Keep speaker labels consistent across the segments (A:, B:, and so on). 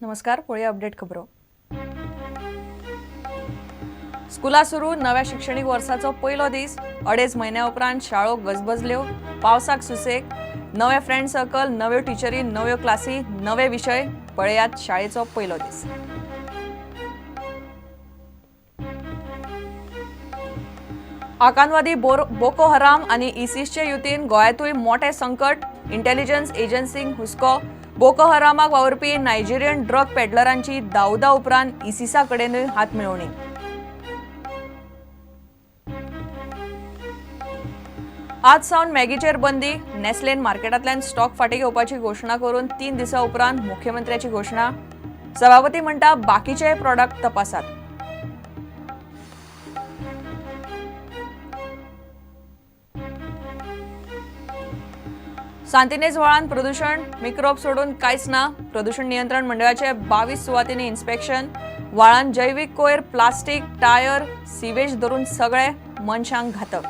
A: नमस्कार, पळोवया अपडेट खबरो. स्कुलां सुरू, नव्या शिक्षणीक वर्साचो पयलो दीस. अडेज म्हयन्या उपरांत शाळो गजबजल्यो. पावसाक सुसेग. नवे फ्रेंड सर्कल, नव्यो टिचरी, नव्यो क्लासी, नवे विशय. पळयात शाळेचो पयलो दीस. आकांतवादी बोको हराम आनी इसिसचे युतीन गोंयांतूय मोठें संकट. इंटेलिजन्स एजन्सींक हुस्को. बोको हरामाक वावुरपी नायजेरियन ड्रग पेडलरांची दाऊदा उपरांत इसिसा कडेनूय हात मेळोवणी. आज सावन मॅगीचेर बंदी. नेस्लेन मार्केटांतल्यान स्टॉक फाटीं घेवपाची घोशणा करून 3 दिसां उपरांत मुख्यमंत्र्याची घोशणा. सभापती म्हणटा, बाकीचेय प्रॉडक्ट तपासात. सांतिनेज व्हाळान प्रदूषण, मिक्रोब सोडून कांयच ना. प्रदूषण नियंत्रण मंडळाचे 22 सुवातींनी इन्स्पेक्शन. व्हाळान जैवीक कोयर, प्लास्टीक, टायर, सिवेज धरून सगळे मनशांक घातक.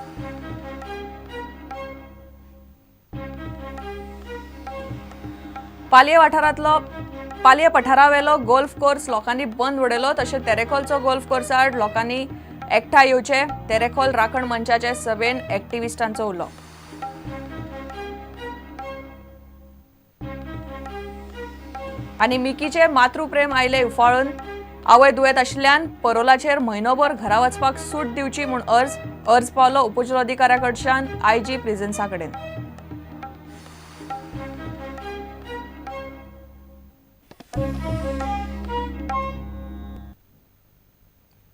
A: पालये वाठारांतलो पालये पठारावेलो गोल्फ कोर्स लोकांनी बंद उडयलो. तशें तेरेखोलचो गोल्फ कोर्साआड लोकांनी एकठांय येवचे. तेरेखोल राखण मंचाचे सभेन एक्टिविस्टांचो उलो. आनी मिकीचे मातृप्रेम आयले उफाळून. आवय दुयेंत आशिल्ल्यान परोलाचेर म्हयनोभर घरा वचपाक सूट दिवची म्हूण अर्ज. अर्ज पावलो उपजिल्लोधिकाऱ्या कडच्यान आयजी प्रिझन्सा कडेन.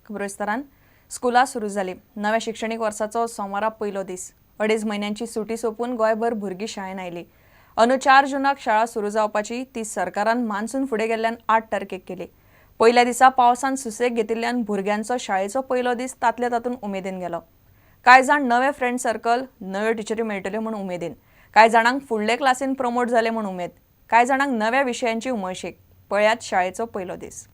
A: खबरो विस्तारान. स्कुलां सुरू जालीं. नव्या शिक्षणीक वर्साचो सोमारा पयलो दीस. अडेज म्हयन्यांची सुटी सोंपून गोंयभर भुरगीं शाळेन आयलीं. अंदू 4 जूनाक शाळा सुरू जावपाची ती सरकारान मान्सून फुडें गेल्ल्यान 8 तारखेक केली. पयल्या दिसा पावसान सुसेग घेतिल्ल्यान भुरग्यांचो शाळेचो पयलो दीस तातले तातूंत उमेदीन गेलो. कांय जाण नवे फ्रेंड सर्कल, नव्यो टिचरी मेळटल्यो म्हूण उमेदीन, कांय जाणांक फुडले क्लासीन प्रमोट जाले म्हूण उमेद, कांय जाणांक नव्या विशयांची उमळशीक. पळयात शाळेचो पयलो दीस.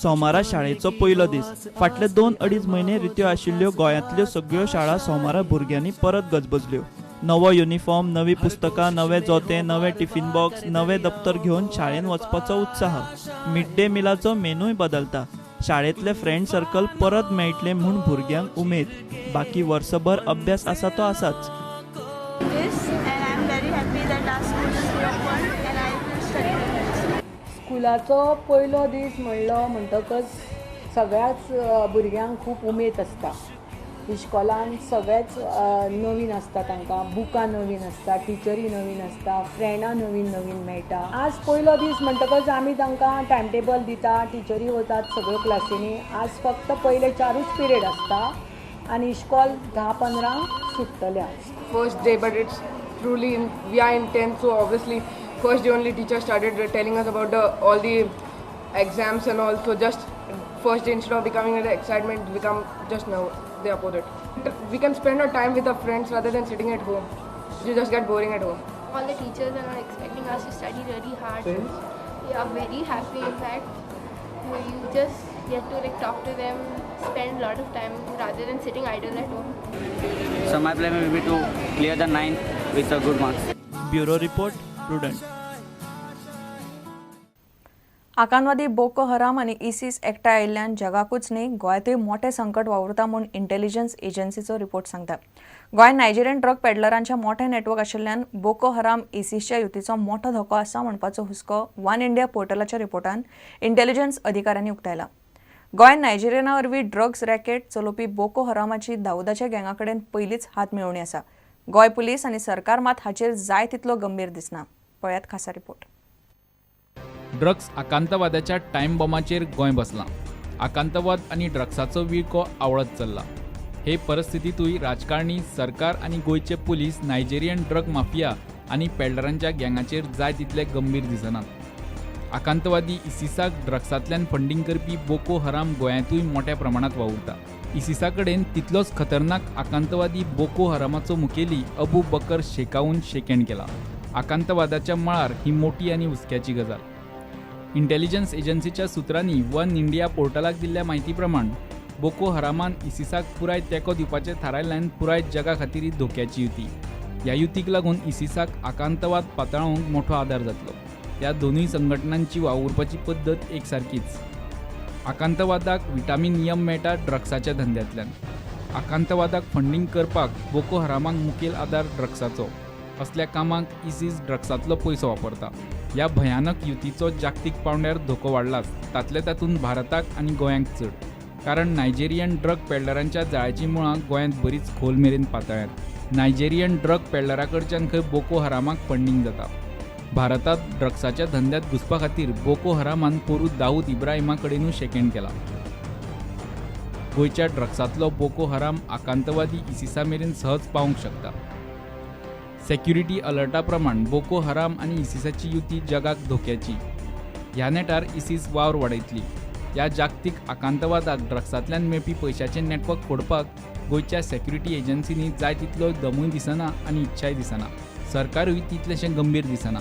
B: सोमारा शाळेचो पयलो दीस. फाटले 2-2.5 म्हयने रित्यो आशिल्ल्यो गोंयांतल्यो सगळ्यो शाळा सोमारा भुरग्यांनी परत गजबजल्यो. नवो युनिफॉर्म, नवी पुस्तकां, नवे जोते, नवे टिफिन बॉक्स, नवे दप्तर घेवन शाळेन वचपाचो उत्साह. मिड डे मिलाचो मेनूय बदलता. शाळेंतले फ्रेंड सर्कल परत मेळटले म्हूण भुरग्यांक उमेद. बाकी वर्सभर अभ्यास आसा तो आसाच.
C: This and I am very happy that our school is reopened and I will study there.
D: स्कुलाचो पयलो दीस म्हणलो म्हणटकच सगळ्याच भुरग्यांक खूब उमेद आसता. इश्कोलान सगळेच नवीन आसता, तांकां बुकां नवीन आसता, टिचरी नवीन आसता, फ्रेंडां नवीन नवीन मेळटा. आज पयलो दीस म्हणटकच आमी तांकां टायम टेबल दिता, टिचरी वतात सगळ्यो क्लासींनी. आज फक्त पयले 4 पिरियड आसता आनी इश्कोल 10:15 सुट्टलें आज.
E: First day, but it's truly in, we are in 10th, so obviously first day only teacher started telling us about all the exams and all. So just first day, instead of becoming an excitement, become just now the opposite. We can spend our time with our friends rather than sitting at home. You just get boring at home.
C: All the teachers are not expecting us to study really hard.
F: Friends?
C: We are very happy. In fact, you just get to talk to them, spend a lot of time rather than sitting idle at home.
G: So my plan will be to clear the 9 with a good marks.
B: Bureau report, Prudent.
A: आकांतवादी Boko Haram आनी ISIS एकठांय आयिल्ल्यान जगाकूच न्ही गोंयांतूय मोठें संकट वावुरता म्हूण इंटेलिजन्स एजन्सीचो रिपोर्ट सांगता. गोंयांत नायजेरियन ड्रग पेडलरांचें मोठें नेटवर्क आशिल्ल्यान बोको हराम इसिसच्या युतीचो मोठो धोको आसा म्हणपाचो हुस्को वन इंडिया पोर्टलाच्या रिपोर्टान इंटेलिजन्स अधिकाऱ्यांनी उक्तायला. गोंयांत नायजेरियना वरवीं ड्रग्स रॅकेट चलोवपी बोको हरामाची दाऊदाच्या गँगा कडेन पयलींच हात मेळोवणी आसा. गोंय पुलीस आनी सरकार मात हाचेर जाय तितलो गंभीर दिसना. पळयात खासा रिपोर्ट.
H: ड्रग्स आकांतवादाच्या टायम बॉमाचेर गोंय बसलां. आकांतवाद आनी ड्रग्साचो विळखो आवळत चल्ला. हे परिस्थितींतूय राजकारणी, सरकार आनी गोंयचे पुलीस नायजेरियन ड्रग माफिया आनी पेडलरांच्या गँगाचेर जाय तितले गंभीर दिसनात. आकांतवादी इसिसाक ड्रग्सांतल्यान फंडींग करपी बोको हराम गोंयांतूय मोठ्या प्रमाणांत वावुरता. इसिसा कडेन तितलोच खतरनाक आकांतवादी बोको हरामाचो मुखेली अबू बकर शेकावून शेकेण केला. आकांतवादाच्या मळार ही मोठी आनी हुस्क्याची गजाल. इंटेलिजन्स एजन्सीच्या सुत्रांनी वन इंडिया पोर्टलाक दिल्ल्या म्हायती प्रमाण बोको हरामान इसिसाक पुराय तेंको दिवपाचें थारायल्ल्यान पुराय जगा खातीर ही धोक्याची युती. ह्या युतीक लागून इसिसाक आकांतवाद पातळावंक मोठो आदार जातलो. ह्या दोनूय संघटनांची वावुरपाची पद्दत एकसारकीच. आकांतवादाक विटामीन यम मेळटा ड्रग्साच्या धंद्यांतल्यान. आकांतवादाक फंडींग करपाक बोको हरामाक मुखेल आदार ड्रग्साचो. असल्या कामाक इसीस ड्रग्सांतलो पयसो वापरता. ह्या भयानक युतीचो जागतीक पांवड्यार धोको वाडलाच, तातले तातूंत भारताक आनी गोंयांक चड. कारण नायजेरियन ड्रग पेडलरांच्या जाळ्याचीं मुळां गोंयांत बरीच खोल मेरेन पातळ्यांत. नायजेरियन ड्रग पेडलरा कडच्यान खंय बोको हरामाक फंडींग जाता. भारतांत ड्रग्साच्या धंद्यांत घुसपा खातीर बोको हरामान पोरूं दाऊद इब्राहिमा कडेनूय शेकेंड केला. गोंयच्या ड्रग्सांतलो बोको हराम आकांतवादी इसिसा मेरेन सहज पावूंक शकता. सेक्युरिटी अलर्टा प्रमाण बोको हराम आनी इसिसाची युती जगाक धोक्याची. ह्या नेटार इसिस वावर वाडयतली. ह्या जागतीक आकांतवादाक ड्रग्सांतल्यान मेळपी पयशाचें नेटवर्क फोडपाक गोंयच्या सेक्युरिटी एजन्सींनी जाय तितलो दमूय दिसना आनी इच्छाय दिसना. सरकारूय तितलेशें गंभीर दिसना.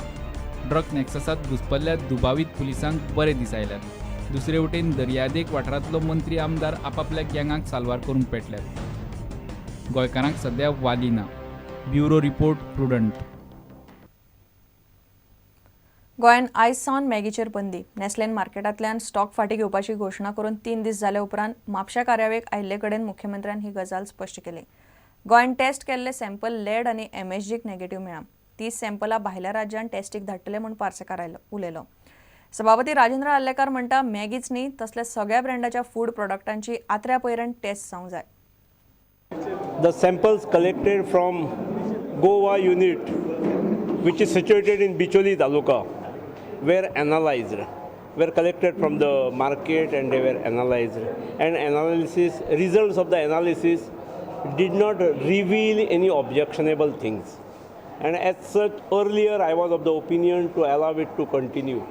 H: ड्रग नॅक्ससांत घुसपल्ल्या दुबावीत पुलिसांक बरे दीस आयल्यात. दुसरे वटेन दर्यादेग वाठारांतलो मंत्री आमदार आपापल्या गँगाक साल्वार करूंक पेटल्यात. गोंयकारांक सद्या वाली ना. Bureau report, Prudent.
A: गोंयांत आयज सावन मॅगीचेर बंदी. नेस्लेन मार्केटांतल्यान स्टॉक फाटीं घेवपाची घोशणा करून 3 दीस जाले उपरांत म्हापशा कार्यावळीक आयिल्ले कडेन मुख्यमंत्र्यान ही गजाल स्पश्ट केली. गोंयांत टेस्ट केल्ले सॅम्पल लेड आनी एमएसजीक नेगेटिव्ह मेळ्ळा. 30 सॅम्पलां भायल्या राज्यांत टेस्टीक धाडटले म्हूण पार्सेकार उलयलो. सभापती राजेंद्र आर्लेकार म्हणटा, मॅगीच न्ही तसल्या सगळ्या ब्रँडाच्या फूड प्रोडक्टांची आत्र्या पयऱ्यान टेस्ट जावंक जाय.
F: The samples collected from Goa unit, which is situated in Bicholi Taluka, were analyzed, were collected from the market and they were analyzed. And analysis, results of the analysis did not reveal any objectionable things. And as such, earlier I was of the opinion to allow it to continue.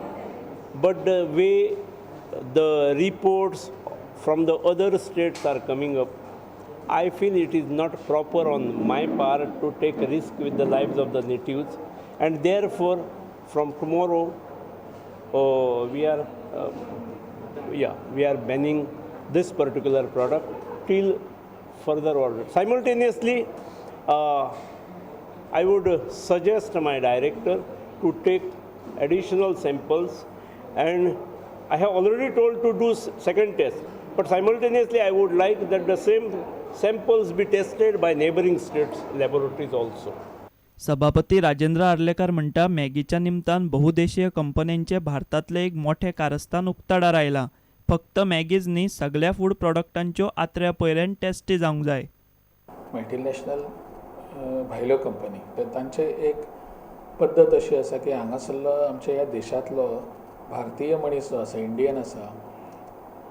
F: But the way the reports from the other states are coming up, I feel it is not proper on my part to take risk with the lives of the natives, and therefore from tomorrow we are banning this particular product till further order. Simultaneously, I would suggest my director to take additional samples, and I have already told to do second test, but simultaneously I would like that the same samples be tested by neighboring states laboratories also.
B: सभापती राजेंद्र आर्लेकार म्हणटा, मॅगीच्या निमतान बहुदेशीय कंपन्यांचे भारतांतलें एक मोठें कारस्थान उक्ताडार आयलां. फक्त मॅगीच न्ही, सगळ्या फूड प्रोडक्टांच्यो आत्र्या पयऱ्यान टेस्टी जावंक जाय.
I: मल्टीनॅशनल भायल्यो कंपनी तर तांचे एक पद्दत अशी आसा की हांगासरलो आमच्या ह्या देशांतलो भारतीय मनीस जो आसा, इंडियन आसा,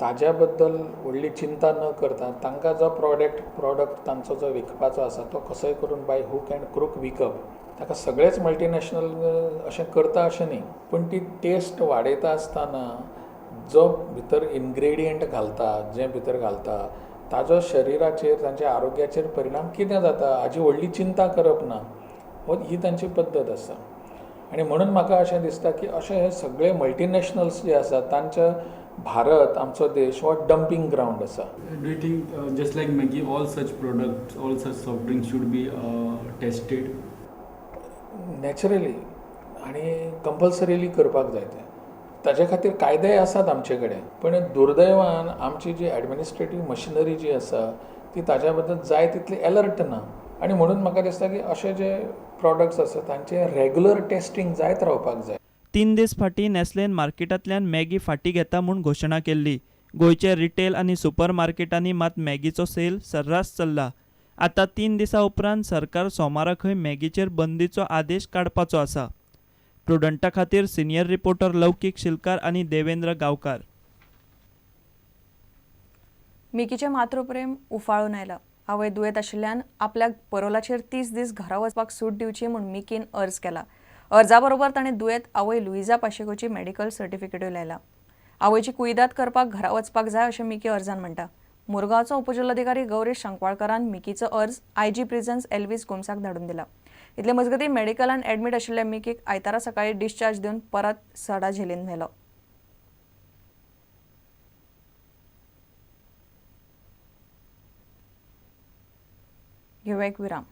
I: ताज्या बद्दल व्हडली चिंता न करता तांकां जो प्रॉडक्ट तांचो जो विकपाचो आसा तो कसोय करून बाय हूक अँड क्रूक विकप. ताका सगळेच मल्टीनॅशनल अशें करता अशें न्ही, पूण ती टेस्ट वाडयता आसतना जो भितर इनग्रेडियंट घालता, जें भितर घालता ताजो शरिराचेर, तांच्या आरोग्याचेर परिणाम कितें जाता हाजी व्हडली चिंता करप ना, हो ही तांची पद्दत आसा. आनी म्हणून म्हाका अशें दिसता की अशे हे सगळे मल्टीनॅशनल्स जे आसात तांच्या भारत आमचो देश हो डंपींग ग्रावंड आसा.
H: Do you think just like Maggi, all such products, all such soft drinks should be tested?
I: Naturally आनी कंपल्सरीली करपाक जाय तें. ताजे खातीर कायदेय आसात आमचे कडेन, पण दुर्दैवान आमची जी एडमिनिस्ट्रेटीव मशिनरी जी आसा ती ताज्या बद्दल जाय तितली एलर्ट ना. आनी म्हणून म्हाका दिसता की अशे जे प्रॉडक्ट्स आसा तांचे रेगुलर टेस्टींग जायत रावपाक जाय.
B: 3 दीस फाटीं नेस्लेन मार्केटांतल्यान मॅगी फाटीं घेता म्हूण घोशणा केल्ली. गोंयचे रिटेल आनी सुपर मार्केटांनी मात मॅगीचो सेल सर्रास चल्ला. आतां 3 दिसां उपरांत सरकार सोमारा खंय मॅगीचेर बंदीचो आदेश काडपाचो आसा. प्रुडंटा खातीर सिनियर रिपोर्टर लौकीक शिलकार आनी देवेंद्र गांवकार.
A: मिकीचें मातृप्रेम उफाळून आयलां. आवय दुयेंत आशिल्ल्यान आपल्याक परोलाचेर 30 दीस घरा वचपाक सूट दिवची म्हूण मिकीन अर्ज केला. अर्जा बरोबर ताणें दुयेंत आवय लुईजा पाशेकोची मेडिकल सर्टिफिकेटूय लायला. आवयची कुयदाद करपाक घरा वचपाक जाय अशें मिकी अर्जान म्हणटा. मुरगांवचो उपजिल्लोधिकारी गौरीश शंकवाळकरान मिकीचो अर्ज आयजी प्रिझन्स एल्वीस गोम्साक धाडून दिला. इतले मजगतीं मेडिकलान एडमीट आशिल्ल्या मिकीक आयतारा सकाळीं डिस्चार्ज दिवन परत सडा झेलीन व्हेलो. घेवया एक विराम.